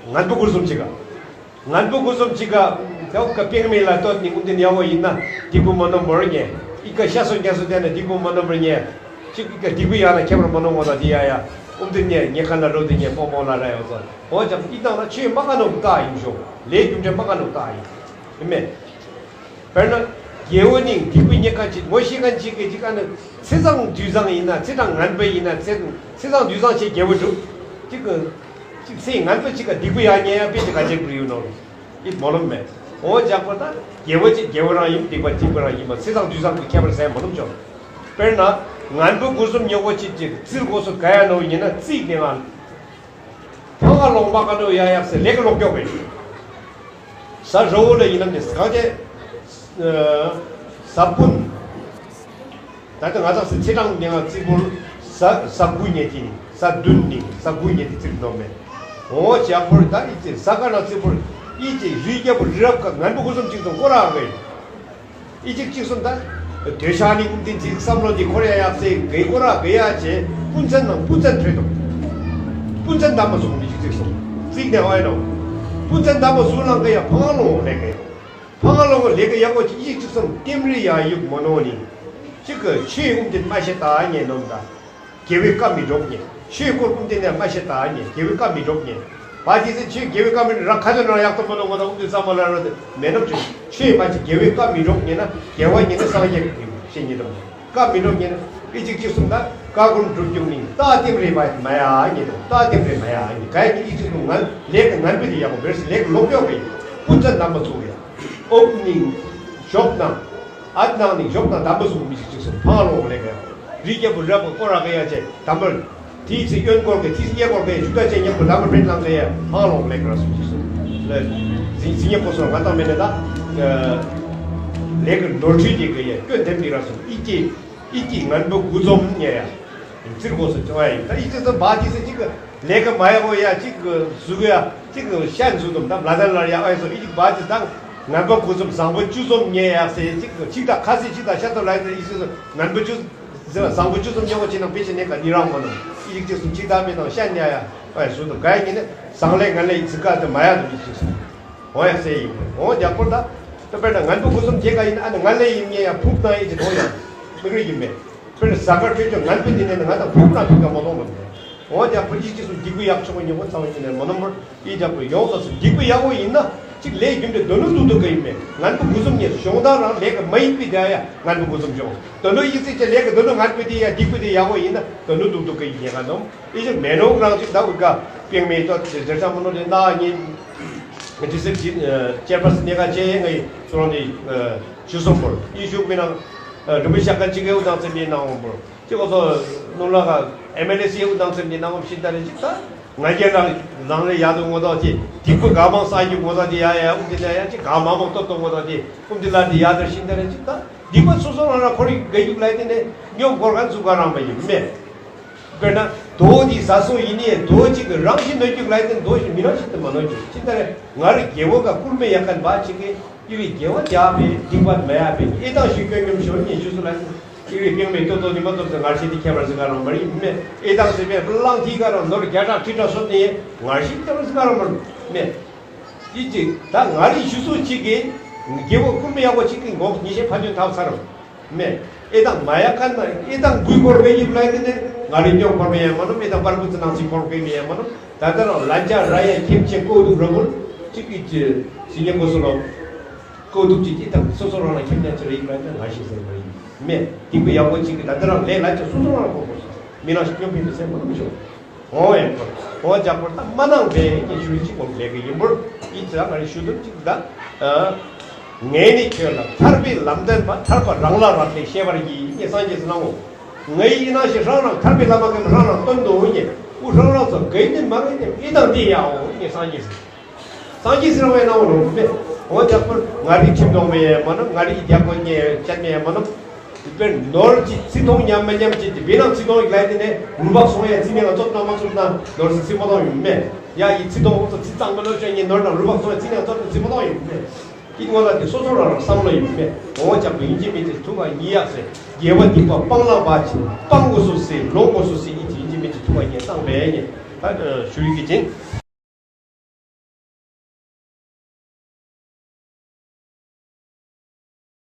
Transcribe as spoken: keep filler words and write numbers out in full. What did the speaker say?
ངན་པ་དགུ་གསུམ་གཅིག་ག་ངན་པ་དགུ་གསུམ་གཅིག་ག་དེའོ་ཀ་པེག་མེ་ལ་ཏོད་ནི་ཨུ་དེ་ནི་ཡ་བོ་ཡིན་ན་སྡིག་པ་མ་ནོར་མོར་ཉེ། ཨི་ཀ་ཤ་སོ་རྒྱ་སོ་དེ་ན་སྡིག་པ་མ་ནོར་མོར་ཉེ། གཅིག་ཨི་ཀ་སྡིག་པ་ཡང་ན་ཁྱད་པར་མ་ནོར་མོ་ད་དེ་ཡ་ཡ་ཨུ་དེ་ཉེ་ཉེ་ཁ་ན་རོ་དེ་ཉེ་པོ་མོ་ལ་ར་ཡོ་ཙ་འོ་ཅག་ཨི་དང་ན་ཆོས་མ་ག་ནོ་ཀ་ཡིན་ཤོ་ལས་རྒྱུ་འབྲས་མ་ག་ནོ་ཀ་ཡིན་ཡིན་མེ། དཔེར་ན། རྒྱལ་བོ་ནི་སྡིག་པའི་རྙེད་མཁན་ཅིག་ངོ་ཤེས་མཁན་ཅིག་གིས་ཅིག་ཨ་ནི་ཚེས་བཟང་དུས་བཟང་ཡིན་ན་ཚེས་གྲངས་ངན་པ་ཡིན་ན་ཚེས་ཚེས་བཟང་དུས་བཟང་ཆེ་རྒྱལ་བོ་འགྲུབ། ཅིག་གི་ཅིག་ཚེས་ངན་པ་ཅིག་ག་སྡིག་པ་ཡང་ཉེ་ཡང་དཔེ་ཅིག་ག་ཅིག་བུ་ཡོད་ནོ། ཨི་མོ་ལོམ་མེད། འོ་ཇག་པ་ད་རྒྱལ་བོ་ཅིག་རྒྱལ་བོ་རང་ཡིན་སྡིག་པ་སྡིག་པ་རང་ཡིན་མ་ཚེས་བཟང་དུས་བཟང་གི་ཁྱད་པར་ཟེར་མོ་ལོམ་ཅོག་དཔེར་ན། ངན་པ་དགུ་གསུམ་ཉོ་གོ་ཅིག་ཅིག་རྩིར་གོ་སོ་ག་ཡ་ནོ་ཡིན་ན་རྩིས་ནས་ང་། ཕ་ང་ལོང་མ་ག་ནོ་ཡ་ཡག་སེ་ལེགས་ལོག་ཀྱོག་པས། ས་རོ་ལ་ཡིན་ནམ་ནི་གང་ཅེ། ས་སྤུན། ད་ལྟ་ང་ཚང་སི་ཚེ་གྲངས་ནི་ང་རྩིས་པོར་ས་ས་དགུ་ཉེ་ཅིང་ས་བདུན་ནི་ས་དགུ་ཉེ་ཏི་རྩིར་འདོམས་མེད། འོ་ཇག་པོར་ད་ཨི་ཅེ་ས་ཀ་ན་རྩིས་པོར་ཨི་ཅེ་རི་རྒྱ་པོ་རི་རབ་ཀ་ངན་པོ་དགུ་གསུམ་གཅིག་དང་སྐོར་ར་གི་ཨི་ཅིག་ཅིག་གསུམ་ད། འདོད་ཆགས་ནི་ཀུན་ཏིན་ཅིག་བསམ་བློ་འདི་འཁོར་ཡ་ཡག་སེ་གེ་སྐོར་ར་གེ་ཡ་ཅེ་སྤུན་མཚན་ནང་སྤུན་མཚན་འཕྲོད་དོ། སྤུན་མཚན་དམ་པ་སོང་མི་ཅིག་ཅིག་གསུམ་རྩིག་ནས་ཨོ་ཡ་ནོ། སྤུན་མཚན་དམ་པ་སུ་ལང་གེ་ཡ་ཕ་ང་ལོང་ལེ་གེ། ཕ་ང་ལོང་ལེ་གེ་ཡག་པོ་ཅིག་ཨི་ཅིག་གསུམ་ལྟེམ་རི་ཡ་ཡུག་མོ་ནོ་ནི། ཅིག་གི་ཆོས་ཀུན་ཏིན་མ་ཤེས་ད་ཉེ་ནོམ་ད། རྒྱལ་བའི་བཀའ་མི་སྒྲོག་ཉེ། ཆོས་སྐོར་ཀུན་ཏེ་ནས་མ་ཤེས་ད་ཉེ། རྒྱལ་བའི་བཀའ་མི་སྒྲོག་ཉེ། བ་ཅི་སེ་ཆོས་རྒྱལ་བའི་བཀའ་མི་སྒྲོག་རང་ཁ་ཏོན་རང་ཡག་ཏོ་མ་ནོ་ང་དང་ཨུ་ཏི་ཙམ་མ་ལ་རོ་དེ་མེ་ནོ་ཆོས་ཆོས་མ་ཅི་རྒྱལ་བའི་བཀའ་མི་སྒྲོག་ཉེ་ན་རྒྱལ་བ་ཉེ་ན་སངས་རྒྱས་ཀྱི་ཤེས་ཉེ་དམ་བཀའ་མི་སྒྲོག་ཉེ་ན་ཨི་ཅིག་ཅིག་གསུམ་ད་བཀའ་སྒོམ་སྒྲུབ་རྒྱུ་ནི་རྟགས་ལྟེམ་རེ་མ་ཡ་ཉེ་དང་རྟགས་ལྟེམ་རེ་མ་ཡ་ཉེ་ག་ཡ་ཉེ་ཨི་ཅིག་གསུམ་ངན་ལས་ཀྱི་ངན་པ་དེ་ཡག་པོ་བེར་སི་ལས་ཀྱི་ལོག་ཡོག་གི་སྤུན་ཚ་རྣམ་པ་ཚོ་ཡ་ཨོབ་ནི་ཞོག་དང་། ཨ་ནང་ནི་ཞོག་དང་དམ་པ་སུ་མི་ཞིག་ཅིག་སུ་ཕང་ལོང་ལེ་ག་རི་རྒྱལ་པོ་རབ་ཀྱི་སྐོར་ར་ག་ཡ་ཆེ་དམ་པར། དེའི་ཚེ་གཡོན་སྐོར་གི་དེའི་ཚེ་གཡས་སྐོར་གི་ཞུ་དག་ཆེ་ཉམ་པོ་དམ་པར་ཕེབས་ལང་ག་ཡ་ཕང་ལོང་ལེ་ག་ར་སུ་ཅིག་སུ་ལེ། ཟིན་ཟིན་ཉམ་པོ་སོ་ང་དང་མེད་ནས་ད་ལེ་གི་ནོར་འཁྲུལ་གྱི་ག་ཡ་སྐྱོན་ཐེབས་ཀྱི་ར་སུ་ཨི་ཀྱི་ཨི་ཀྱི་ངན་པོ་དགུ་འཛོམས་ཉེ་ཡ། ཚིར་གོ་སོ་ཅོ་ཡ་ཡིན་ད་ཨི་ཅི་སོ་བ་ཅི་སེ་ཅིག་གི་ལས་ཀ་མ་ཡག་པོ་ཡ་གཅིག་གི་གཟུགས་ཡ་གཅིག་གི་ཤ་འཛུ་དུམ་དམ་ལ་དར་ལར་ཡ་ཨོ་ཡ་སོ་ཨི་གཅིག་བ་གཅིག་དང་ངན་པ་དགུ་འཛོམས་བཟང་པོ་བཅུ་འཛོམས་ཉེ་ཡག་སེ་གཅིག་གི་གཅིག་དང་ཁ་སེ་གཅིག་དང་ཤ་ཏོ་ལ་ཡ་ཨི་སི་སོ་ངན་པ་བཅུ་ཟེར་བ་བཟང་པོ་བཅུ་འཛོམས་ཉེ་བོ་ཅི་ནང་པེ་ཆེ་ནེ་ག་ནི་རང་མ་ནོ་ཨི་གཅིག་གཅིག་སུ་གཅིག་དང་མི་དང་ཤ་ཉ་ཡ་ཨོ་ཡ་སུ་དུ་ག་ཡ་ཉེ་ནེ་བཟང་ལས་ངན་ལས་ཨི་ཚིག་ག་དེ་མ་ཡ་དུ་ཨི་གཅིག་སུ་ཨོ་ཡ་སེ་ཡིན་ཨོ་རྒྱག་པོ་ད་ད་པེ་ན་ངན་པ་དགུ་འཛོམས་ཉེ་ག་ཡིན་ཨ་ནི་ངན་ལས་ཡིན་ཉེ་ཡ་ཕུག་དང་ཨི་གཅིག་ཐོང་ཡ་མི་རུ་ཡིན་མེད། དཔེར་ན་གཟའ་སྐར་འཕྲོད་སྦྱོར་ངན་པའི་དེ་ནས་ང་དང་ཕུགས་ན་ཕུགས་ཀ་མ་ལོང་བ་མེད། འོ་ཀྱང་བུ་ཡིག་ཅིག་སུ་སྡིག་པའི་ཡག་ཆོག་ཉོ་བ་ཚང་བ་ཅི་ནས་མ་ནོར་མོར་ཡིད་ཀྱང་བུ་ཡོངས་སུ་སྡིག་པའི་ཡག་པོ་ཡིན་ན་གཅིག་ལས་རྒྱུ་འབྲས་དོན་ལུགས་སྡུག་སྡུག་གི་ཡིན་མེད་ངན་པ་དགུ་གསུམ་ཉེས་གཞུང་དང་རང་ལས་ཀ་མ་ཡིན་པའི་དེ་ཡ་ངན་པ་དགུ་གསུམ་བྱུང་དོན་ལུགས་ཡིག་ཚིག་ཅན་ལས་ཀ་དོན་ལུགས་ངན་པའི་དེ་ཡ་སྡིག་པའི་དེ་ཡག་པོ་ཡིན་ན་དོན་ལུགས་སྡུག་སྡུག་གི་ཡིན་ཉེ་ག་ནོམ་ཡིད་ཀྱང་མེ་ནོར་རང་གཅིག་ད་འུ་ག་པེང་མེ་ཏོ་དེ་དེ་ཚང་མ་ནོར་དེ་ན་ཉིན་དེ་སེར་གྱི་ཅེར་པར་སི་ནེ་ག་ཅེ་ཡེ་ངའི་སོ་རང་དེ་ཞུ་སོང་བོར་ཡིད་ཞུགས་མི་རང་འབྲུ་མི་ཤ་ཀ་གཅིག་གེའུ་དང་ཚེ་མི་ནང་བོར། ཅི་གོ་སོ་ནུ་ལ་ག་ཨེམ་ཨེལ་ཨེ་སི་ཨེ་དང་སེམས་ཀྱི་ནང་བཞིན་ལྟར་ཅིག་ད་ང་རྒྱལ་རང་རང་རེ་ཡག་ཏུ་ངོ་ཐོག་ཅི་སྡིག་པ་ག་མང་བསགས་རྒྱུ་ངོ་ཐོག་ཅི་ཡ་ཡ་ཨུམ་ཅི་ལ་ཡ་ཅི་ག་མང་མང་ཏོག་ཏོག་ངོ་ཐོག་ཅི་ཨུམ་ཅི་ལ་ཅི་ཡག་ཏུ་ཤིན་ལྟར་ཅིག་ད་སྡིག་པ་སོ་སོ་རང་རང་ཁོར་ཡུག་ག་ཡུག་ལ་དེ་ནས་སྙོམས་འཁོར་ག་ཚུགས་ག་རང་མ་ཡིན་མེད། དཔེར་ན་རྡོ་འདི་ཟ་སོ་ཡིན་ནས་རྡོ་ཅིག་གི་རང་བཞིན་གནོད་རྒྱུ་ལ་དེ་རྡོ་ཞིག་མི་རང་བཞིན་དུ་མ་གནོད་རྒྱུ་ཅི་ལྟར་ང་རེ་རྒྱལ་བོ་ག་སྐུར་མེ་ཡག་མཁན་པ་ཅིག་གི་ཨི་རིག་རྒྱལ་བ་རྒྱག་པའི་སྡིག་པ་མེད་ཡ་པའི་ཨེ་དང་ཞུ་སྐྱོན་སྙོམས་ཞོར་ཉེ་ཞུ་སུ་ལ་ཨི་རིག་སྐྱོན་མེད་ཏོ་ཏོ་ནི་མ་ཏོ་ཟེར་ངར་ཤེས་དེ་ཁྱད་པར་ཟེར་ག་རང་མ་རིག་མེད། ཨེ་དང་ཟེར་བའི་གླང་ཐིག་ག་རང་ནོར་བརྒྱ་ཕྲག་ཁྲི་ཕྲག་སོ་ནི་ངར་ཤེས་ཁྱད་པར་ཟེར་ག་རང་མ་རིག་མེད། ཨི་ཅི་ད་ང་རིག་ཞུ་སུ་གཅིག་གི་རྒྱལ་བོ་སྐུར་མེ་ཡག་པོ་གཅིག་གི་ངོགས་ཉི་ཤེས་ཕ་ཆོན་ཐབས་ཚར་མེད། ཨེ་དང་མ་ཡག་མཁན་ན་ཨེ་དང་འགུལ་འཁོར་བའི་ཡིབ་ལ་ཡི་ནི་ང་རིག་སྐྱོན་འཁོར་མེ་ཡ་མ་ནོ་ཨེ་དང་པར་བུ་ཙི་ནང་ཚིག་འཁོར་བའི་མེ་ཡ་མ་ནོ་ད་ལྟ་རང་ལན་ཆ་ར་ཡ་ཁྱིམ་ཆེ་ཀོ་དུག་ར་བུར་གཅིག་གི་ཅི་ཟི་ཉེ་གོ་སོ་ལོ། ཀོ་དུག་ཅིག་ཅི་དང་སོ་སོ་རང་ལ་ཁྱིམ་ཉ་ཅི་རེ་ཡིག་ལ་ཅི་ང་ཤི་ཟེར་བ་ཡིན་མེད། སྡིག་པ་ཡག་པོ་ཅིག་གི་ད་ལྟ་རང་ལས་ལ་ཅི་སོ་སོ་རང་ལ་གོ་དགོས་སོ། མི་རང་ཤི་སྐྱོན་ཕིན་པའི་སེམས་མ་ནོ་མི་ཆོག་འོ་ཡང་པོ་འོ་ཇག་པོ་ད་མ་ནང་པའི་ཉེ་ཞུ་ཅིག་འོ་ལས་གི་ཡིན་པོར་ཡིད་ཙ་ང་རེ་ཞུ་དུམ་ཅིག་ད། ངས་ནི་ཁྱོད་ལ་ཐར་པའི་ལམ་སྟོན་པ་ཐར་པ་རང་ལ་རག་ལས་བཤད་པར་ཡིན་ཉེ་སངས་རྒྱས་སུ་གནང་ངོ་། ངའི་ཡིན་ན་ཞེས་རང་རང་ཐར་པའི་ལམ་མ་གན་རང་རང་སྟོན་དུ་འོ་ཉེ་འུ་རང་རང་ཚོ་གི་ནི་མ་གི་ནི་ཨི་དང་འདི་ཡའོ་ཉེ་སངས་རྒྱས་སུ། སངས་རྒྱས་སུ་རང་བའི་གནང་ངོ་རུང་མེ། འོ་ཇག་པོ་ང་རིག་ཁྱིམ་དོང་མེ་ཡ་མ་ནོ་ང་རིག་རྒྱག་གོ་ཉེ་བཅད་མེ་ཡ་མ་ནོ། དཔེར་ནོར་གྱི་ཚིག་མཐོང་ཉམས་མ་ཉམས་ཀྱི་དེ་བེ་ནང་ཚིག་མཐོང་ཡིག་ལ་དེ་ནས་རུ་བག་སོང་ཡ་ཚིག་ནས་ང་ཚོགས་ན་མ་ཚོགས་ན་ནོར་སི་ཚིག་མ་མཐོང་ཡོད་མེད། ཡ་ཡི་ཚིག་མཐོང་ཚོ་ཚིག་གཙང་མ་ནོར་ཤོད་ཉེ་ནོར་ན་རུ་བག་སོང་ཡ་ཚིག་ནས་ང་ཚོགས་ན་ཚིག་མ་མཐོང་ཡོད་མེད། ཡིག་ངོ་ལ་དེ་སོ་སོ་རང་རང་བསམ་བློ་ཡོད་མེད། འོ་ཅག་པོ་ཡིན་གྱི་མིན་གྱི་ཐུག་པ་ཉི་ཡག་སེ་རྒྱལ་བ་སྡིག་པ་སྤང་བླང་བ་ཅིན་སྤང་དགོས་སོ་སེ་ལོག་དགོས་སོ་སེ་ཡིན་གྱི་ཡིན་གྱི་མིན་གྱི་ཐུག་པ་ཉེ་སྟངས་བས་ཉེ་ད་ཞུ་ཡིག་གི་ཅིང་།